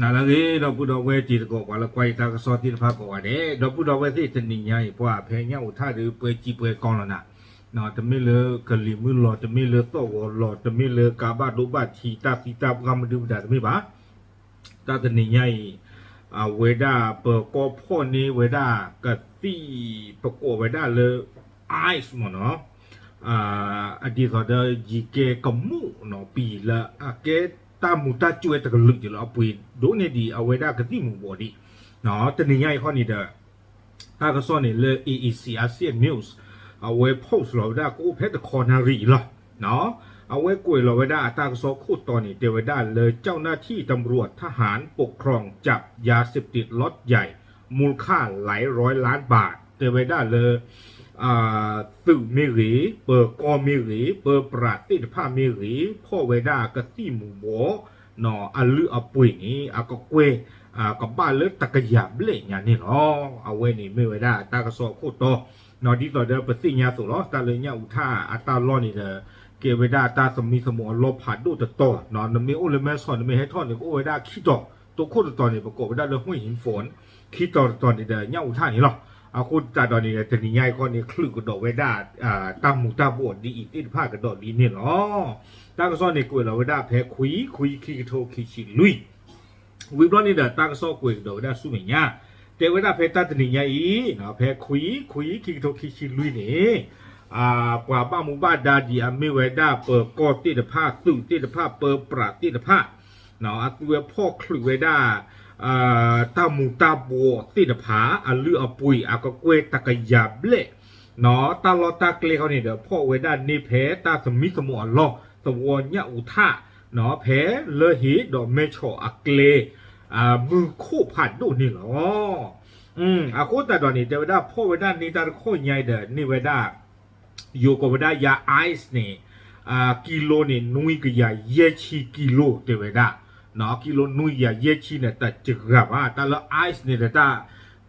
နၤလၢအဂ့ၤ ဒီပုၢ်ဒီဝဲၢ်တံၤသကိး ပှၤလၢကွၢ်ယတၢ်ကစီၣ်သ့ၣ်တဖၣ်ကိးဂၤဒဲး, ဒီပုၢ်ဒီဝဲၢ်သ့ၣ် တနံၤညါအံၤ ပှၤဖဲညၣ်အူထၣ်ဒီး ပှဲၤကံပှဲၤကီလီၤနၤ, တမ့ၢ်လၢကလံၤမုၢ်လီၤ တမ့ၢ်လၢသီၣ်ဂီၤလီၤ တမ့ၢ်လၢကါဘၣ်ဒိဘၣ်ထံး တၢ်သံတၢ်ပှၢ်မနုၤမတၤတမ့ၢ်ဘၣ်. တၢ်တနံၤညါအံၤ အဝဲဒၣ်ပကိးဖီၣ်န့ၢ်ဝဲဒၣ်ကသံၣ် ပကိးဝဲဒၣ်လၢ ice မ့ၢ်နီၤ, အဒ်သိးဒီးယံၤကဲကမူၣ်နီၤ ပံၤလၢအကဲတၢ်မူၤတၢ်ကဲဝဲတကလုာ်က့ၤလၢအပှ့ၤဒိၣ်န့ၢ်ဒံးအဝဲဒၣ်ကသံၣ်မူၤဘှီးဒံး, တနံၤညါအံၤခီန့ၣ်ဒီး တၢ်ကစီၣ်န့ၣ်လၢ A E C Asian News အဝဲ post လီၤဝဲဒၣ်ကအိၣ်ဖဲတခီနၣ်ရံၣ်အံၤလီၤ. အဝဲကွဲးလီၤဝဲဒၣ်အတၢ်ကစီၣ်ခိၣ်တီန့ၣ် တဲဝဲဒၣ်လၢ เจ้าหน้าที่ตำรวจทหารปกครองจับยาเสพติดล็อตใหญ่ มูลค่าหลายร้อยล้านบาท တဲဝဲဒၣ်လၢ သုးမ့ၢ်ဂ့ၤ ပၢၤကီၢ်မ့ၢ်ဂ့ၤ ပၢၤပြးသ့ၣ်တဖၣ်မ့ၢ်ဂ့ၤ ဖီၣ်ဝဲဒၣ်ကသံၣ်မူၤဘှီး အလုၢ်အပှ့ၤန့ၣ် အကကွဲၢ် ကဘၣ်လၢတကယၤဘျဲၣ်ညါန့ၣ်လီၤ. အဝဲန့ၣ်မ့ၢ်ဝဲဒၣ်တၢ်ကစီၣ်အခိၣ်တီ, ဒ်သိးဒီးပသ့ၣ်ညါအသိးလီၤ တၢ်လၢညၣ်အူထၣ်အတၢ်လီၢ်န့ၣ်ဒီး ကဲဝဲဒၣ်တၢ်သမံသမိးအလီၢ်ဖးဒိၣ်တတီၤ, နမ့ၢ်အိၣ်လၢမဲဆီး နမ့ၢ်ဟဲထီၣ်န့ၣ် ကအိၣ်ဝဲဒၣ်ခံတီၤ, တိခိၣ်တတီၤန့ၣ် ပကိးဝဲဒၣ်လၢ ห้วยหินโฝน, ခံတီၤတတီၤန့ၣ်ဒီးညၣ်အူထၣ်န့ၣ်လီၤ. အဃိသတးဒီးန့ၣ်ဒီး တနံၤညါအံၤခီန့ၣ် ချုးကဒီးဝဲဒၣ် တၢ်မူၤတၢ်ဘှီးဒ်အံၤသ့ၣ်တဖၣ်ကဒီးဒ်န့ၣ်လီၤ. တၢ်ကစီၣ်န့ၣ်ကွဲးလီၤဝဲဒၣ်ဖဲခွံ ခွံ ခံကထိခံဆံလွံၢ် ဝံၤဘျီန့ၣ်ဒီး တၢ်ကစီၣ်ကွဲးကဒီးဝဲဒၣ်ဆူမဲာ်ညါ, တဲဝဲဒၣ်ဖဲတၢ်တနံၤညါအံၤ ဖဲခွံ ခွံ ခံကထိခံဆံလွံၢ်န့ၣ် ပှၤဘၣ်မူဘၣ်ဒါဒ်အမ့ၢ်ဝဲဒၣ်ပၢၤကီၢ်သ့ၣ်တဖၣ် သုးသ့ၣ်တဖၣ် ပၢၤပြးသ့ၣ်တဖၣ် အသုဝဲဖီၣ်ချုးဝဲဒၣ် တၢ်မူၤတၢ်ဘှီးသ့ၣ်တဖၣ် အလုၢ်အပှ့ၤအကကွဲၢ်တကယၤဘျဲၣ်, တၢ်လီၢ်တၢ်ကျဲခီန့ၣ်ဒီး ဖီၣ်ဝဲဒၣ်န့ၢ်ဖဲတၢ်သမံသမိးအလီၢ် သဝီညၣ်အူထၣ် ဖဲလၢဟ့ၣ်ဒီးမဲဆီးအကျဲ မုၢ်ခိၣ်ဖးဒိၣ်န့ၣ်လီၤ. အဃိသတးဒီးန့ၣ် တဲဝဲဒၣ်ဖီၣ်ဝဲဒၣ်န့ၢ်တၢ်တခီညါအံၤဒီး န့ၢ်ဝဲဒၣ် ယိၤကိးဝဲဒၣ်ယၤ ice န့ၣ် ကံလိန့ၣ် နွံကယၤယဲၢ်ဆံကံလိ တဲဝဲဒၣ်, ကံလိနွံကယၤယဲၢ်ဆံန့ၣ် တစှၤဘၣ်. တၢ်လၢ ice န့ၣ်ဒီးတၢ်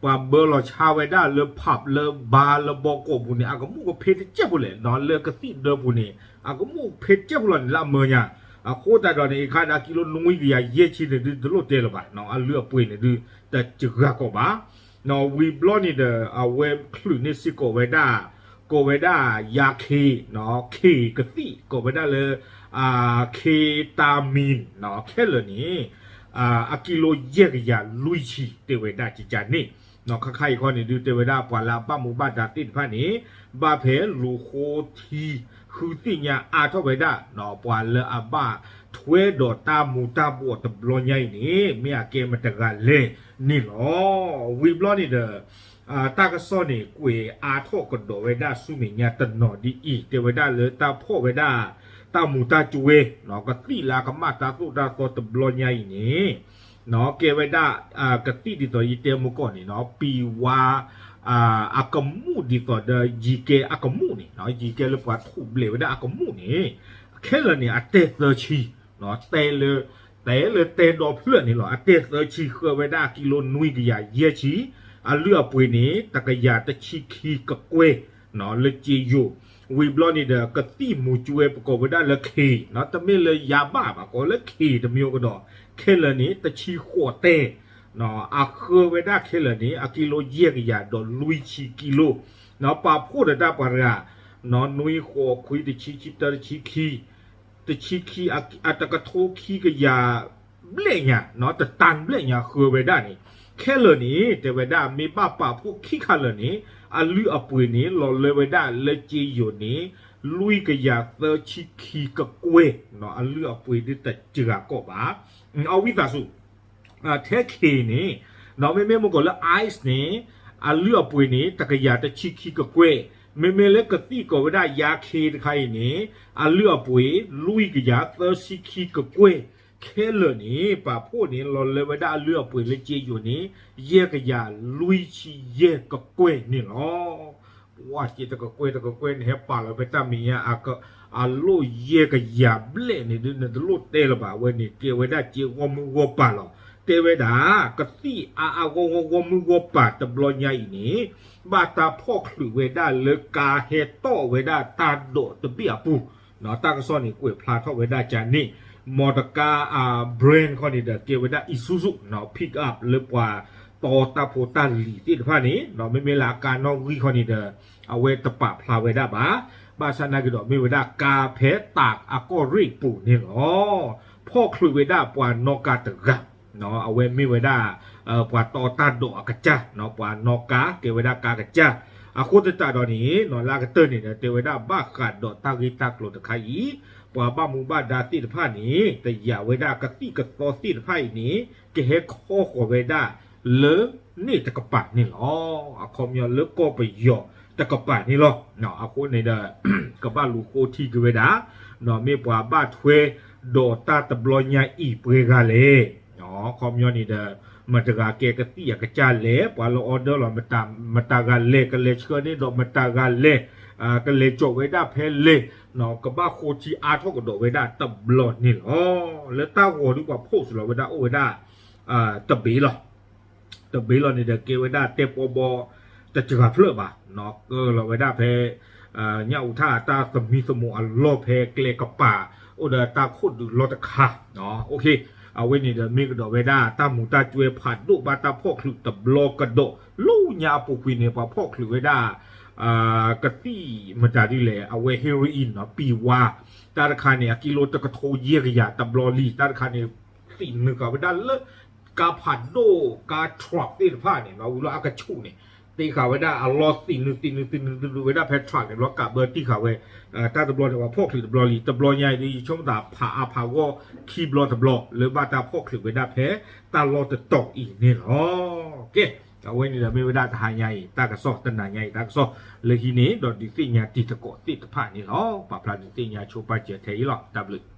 ပှၤဘၢလီၤဆါဝဲဒၣ်လၢ pub လၢ bar လၢဘီကီးပူၤန့ၣ် အကမူၣ်ကဖ့တစဲးဖိလဲၣ်, လၢကသံၣ်ဒၢပူၤန့ၣ် အကမူၣ်ကဖ့တစဲးဖိလီၤန့ၣ် လၢအမၢညါ. အဃိသတးဒီးန့ၣ် အခါဒၣ်ကံလိနွံကယၤယဲၢ်ဆံန့ၣ်ဒုး တလိၣ်တဲလၢၤဘၣ်, အလုၢ်အပှ့ၤန့ၣ်ဒုး တစှၤကီးဘၣ်. ဝံၤဘျီန့ၣ်ဒီး အဝဲချုးန့ၢ်စ့ၢ်ကီးဝဲဒၣ် ကိးဝဲဒၣ်ယၤခ့, ခ့ကသံၣ် ကိးဝဲဒၣ်လၢ ketamine ခဲလၢာ်န့ၣ် အကံလိယဲၢ်ကယၤလွံၢ်ဆံ တဲဝဲဒၣ်ကကန့ၣ်, ခါခါအံၤခီန့ၣ်ဒုး တဲဝဲဒၣ်ပှၤလၢအဘၣ်မူဘၣ်ဒါသ့ၣ်တဖၣ်န့ၣ် ဘၣ်ဖဲလူၤဃိထံ ဃုသ့ၣ်ညါအါထီၣ်ဝဲဒၣ် ပှၤလၢအဘၣ်ထွဲဒီးတၢ်မူၤတၢ်ဘှီးတဘျီညါအံၤန့ၣ် မ့ၢ်အကဲမတဂၤလဲၣ်န့ၣ်လီၤ. ဝံၤဘျီန့ၣ်ဒီး တၢ်ကစီၣ်န့ၣ် ကွဲးအါထီၣ်ကဒီးဝဲဒၣ်ဆူမဲာ်ညါတနီၤဒ်အံၤ, တဲဝဲဒၣ်လၢတၢ်ဖီၣ်ဝဲဒၣ် တၢ်မူၤတၢ်ကွဲၢ် ကသံၣ်လၢအကမၣ်တၢ်သိၣ်တၢ်သီတဘျီညါအံၤန့ၣ် ကဲဝဲဒၣ် ကသံၣ်ဒ်သိးယတဲမုၢ်ကီၢ်န့ၣ် ပံၤဝါ အကမူၣ်ဒ်သိးဒီး ယံၤကဲအကမူၣ်န့ၣ် ယံၤကဲလၢပှၤထူးဘျဲးဝဲဒၣ်အကမူၣ်န့ၣ် ခဲလၢာ်န့ၣ် အတဲသၢဆံ တဲလၢ တဲလၢတဲဒီဖျၢၣ်န့ၣ်လီၤ. အတဲသၢဆံ ဃၢဝဲဒၣ်ကံလိနွံကယၤယဲၢ်ဆံ, အလုၢ်အပှ့ၤန့ၣ် တကယၤတဆံခံကကွဲၢ် လၢက့ယိၤ, ဝံၤဘျီန့ၣ်ဒီး ကသံၣ်မူၤကွဲၢ် ပကိးဝဲဒၣ်လၢ K, တမ့ၢ်လၢယၤဘၣ်ဘၣ် ကိးလၢ K တမံၤကဒီး ခဲလၢာ်န့ၣ် တဆံဃိးတဲ အဃၢဝဲဒၣ်ခဲလၢာ်န့ၣ် အကံလိယဲၢ်ကယၤဒီးလွံၢ်ဆံကံလိ, ပာ်ဖှိၣ်ဒီးတၢ်ပှၤတဂၤ နွံဃိးခွံတဆံခံတဆံခံ တဆံခံ အတကထိခံကယၤဘျဲၣ်ညါ တတၢ်ဘျဲၣ်ညါဃၢဝဲဒၣ်န့ၣ် ခဲလၢာ်န့ၣ် တဲဝဲဒၣ်မ့ၢ်ဘၣ်ပာ်ဖှိၣ်ခံခါလၢာ်န့ၣ် အလုၢ်အပှ့ၤန့ၣ် လီၤလၢဝဲဒၣ်လၢက့ယိၤန့ၣ် လွံၢ်ကယၤသၢဆံခံကကွဲၢ် အလုၢ်အပှ့ၤဒ်တစှၤကီးဘၣ်. အဝံသးစူၤ ထဲ K န့ၣ် မ့မ့ၢ်မုၢ်ကီၢ်လၢ ice န့ၣ် အလုၢ်အပှ့ၤန့ၣ် တကယၤတဆံခံကကွဲၢ်, မ့မ့ၢ်လၢကသံၣ်ကိးဝဲဒၣ်ယၤ K တခါအံၤန့ၣ် အလုၢ်အပှ့ၤ လွံၢ်ကယၤသၢဆံခံကကွဲၢ်, ခဲလၢာ်န့ၣ် ပာ်ဖှိၣ်န့ၣ် လီၤလၢဝဲဒၣ်အလုၢ်အပှ့ၤလၢက့ယိၤန့ၣ် ယဲၢ်ကယၤလွံၢ်ဆံယဲၢ်ကကွဲၢ်န့ၣ်လီၤ. ပှၤက့တကကွဲၢ်တကကွဲၢ်န့ၣ် ဟဲပာ်လီၤဖဲတၢ်မဲာ်ညါ အလိၣ်ယဲၢ်ကယၤဘျဲၣ်န့ၣ်ဒုး နတလိၣ်တဲလၢၤဘၣ်. အဝဲန့ၣ် ကဲဝဲဒၣ်က့ဂီၢ်မုၢ်ဂီၢ်ပၤလီၤ. တဲဝဲဒၣ် ကသံၣ်အါအါဂီၢ်ဂီၢ်ဂီၢ်မုၢ်ဂီၢ်ပၤတဘျီညါအံၤန့ၣ် ဘၣ်တၢ်ဖီၣ်ချုးဝဲဒၣ်လၢကါဟဲတီၣ်ဝဲဒၣ်တၢ်ဒိးတဘ့ၣ်အပူၤ, တၢ်ကစီၣ်န့ၣ် ကွဲးဖျါထီၣ်ဝဲဒၣ်ကန့ၣ် မီၢ်တကါ brand ခီန့ၣ်ဒီး ကဲဝဲဒၣ် Isuzu နီၤ pick up လၢပှၤတီတၢ်ဖိတၢ်လံၤသ့ၣ်တဖၣ်န့ၣ်နီၤ မ့မ့ၢ်လၢအကါနီၣ်ဂံၢ်ခီန့ၣ်ဒီး အဝဲတပာ်ဖျါဝဲဒၣ်ဘၣ်. ဘၣ်ဆၣ်နာ်က့ဒီး မ့ၢ်ဝဲဒၣ်ကါဖဲတၢ်အကီၢ်ရ့ၣ်ပူၤန့ၣ်လီၤ. ဖီၣ်ချုးဝဲဒၣ်ပှၤနီၣ်ကါတဂၤ အဝဲမ့ၢ်ဝဲဒၣ် ပှၤတီတၢ်ဒိးအကစၢ် ပှၤနီၣ်ကါ ကဲဝဲဒၣ်ကါကစၢ်. အဃိသတးဒီးန့ၣ်နီၤ လၢအကတၢၢ်န့ၣ်ဒီး တဲဝဲဒၣ်ဘၣ်ဃးဒီးတၢ်ဂ့ၢ်တၢ်ကျိၤတခါအံၤ ပှၤဘၣ်မူဘၣ်ဒါသ့ၣ်တဖၣ်န့ၣ် တယာ်ဝဲဒၣ်ကသံၣ်ကသီသ့ၣ်တဖၣ်အံၤန့ၣ် ကဟဲခီဃီၤဝဲဒၣ်လၢန့ၣ်တကပၤန့ၣ်လီၤ. အခီပညီလၢကီၢ်ပယီၤတကပၤန့ၣ်လီၤ. အဃိန့ၣ်ဒီး ကဘၣ်လူၤဃိထံက့ၤဝဲဒၣ် မ့ၢ်ပှၤဘၣ်ထွဲဒီးတၢ်တဘျီညါအံၤပှဲၤဂၤလဲၣ်. အခီပညီန့ၣ်ဒီး မတၤဂၤကဲကသံၣ်အကစၢ်လဲၣ်, ပှၤလၢ order လီၤ မတၤဂၤလဲၣ်, ကလဲၤဆှၢန့ၢ်ဒီးမတၤဂၤလဲၣ်, ကလဲၤကၠီၣ်ဝဲဒၣ်ဖဲလဲၣ်, ကဘၣ်ဃိထံအါထီၣ်ကဒီးဝဲဒၣ်တဘျီန့ၣ်လီၤ. လၢတၢ်ဂီၤဒုးပှၤ post လီၤဝဲဒၣ်အိၣ်ဝဲဒၣ် တဘ့ၣ်လီၤ. တဘ့ၣ်လီၤန့ၣ်ဒီး ကဲဝဲဒၣ်တဲပီဘီ တစှၤဖျၢၣ်ဘၣ်, ကၢလီၤဝဲဒၣ်ဖဲ ညၣ်အူထၣ်အတၢ်သမံသမိးအလီၢ်ဖဲကျဲကပၤ အိၣ်ဒီးတၢ်ခိၣ်ဒုးလီၢ်တခါ, အဝဲန့ၣ်ဒီးမ့ၢ်ကဒီးဝဲဒၣ် တၢ်မူးတၢ်ကွဲးဖးဒိၣ်ဘၣ်တၢ်ဖီၣ်ချုးတဘျီကဒီး လၢညါအပူၤကွံာ်န့ၣ် ပှၤဖီၣ်ချုးဝဲဒၣ် ကသံၣ်မတၤဒ်လဲၣ်, အဝဲ heroin နီၤ, ပံၤဝါ, တၢ်တခါန့ၣ် အကံလိတကထိယဲၢ်ကယၤတဘျီလံ, တၢ်တခါန့ၣ် သံးနုာ်ဃာ်ဝဲဒၣ်လၢ ကါဖးဒိၣ် ကါ truck သ့ၣ်တဖၣ်န့ၣ် ဝံၤလီၤအကဆူၣ်န့ၣ် တ့ဃာ်ဝဲဒၣ်အလီၢ် သံးနုာ် သံးနုာ် သံးနုာ် သံးနုာ်ဝဲဒၣ်ဖဲ truck န့ၣ် ဘျီကးဘၢတံၢ်ဃာ်ဝဲ, တၢ်တဘျီန့ၣ် ပှၤဖီၣ်ချုးတဘျီလံ, တဘျီညါအံၤ ယဆိကမိၣ်သးဖးအါဖးဂီၢ်ခံဘျီတဘျီ လၢဘၣ်တၢ်ဖီၣ်ချုးဝဲဒၣ်ဖဲတၢ်လီၢ်တတီၤအံၤန့ၣ်လီၤ. ကဲ, အဝဲန့ၣ်ဒီးမ့ၢ်ဝဲဒၣ်တဟါညါအံၤ တၢ်ကစီၣ်, တနၤညါအံၤ တၢ်ကစီၣ်လၢဟံးန့ၣ် ဒီးဒုးသ့ၣ်ညါတံၤသကိးသ့ၣ်တဖၣ်န့ၣ်လီၤ. ပာ်ဖျါဒုးသ့ၣ်ညါဆိပာ်စၢၤထဲအံၤလီၤ. တၢ်ဘျုး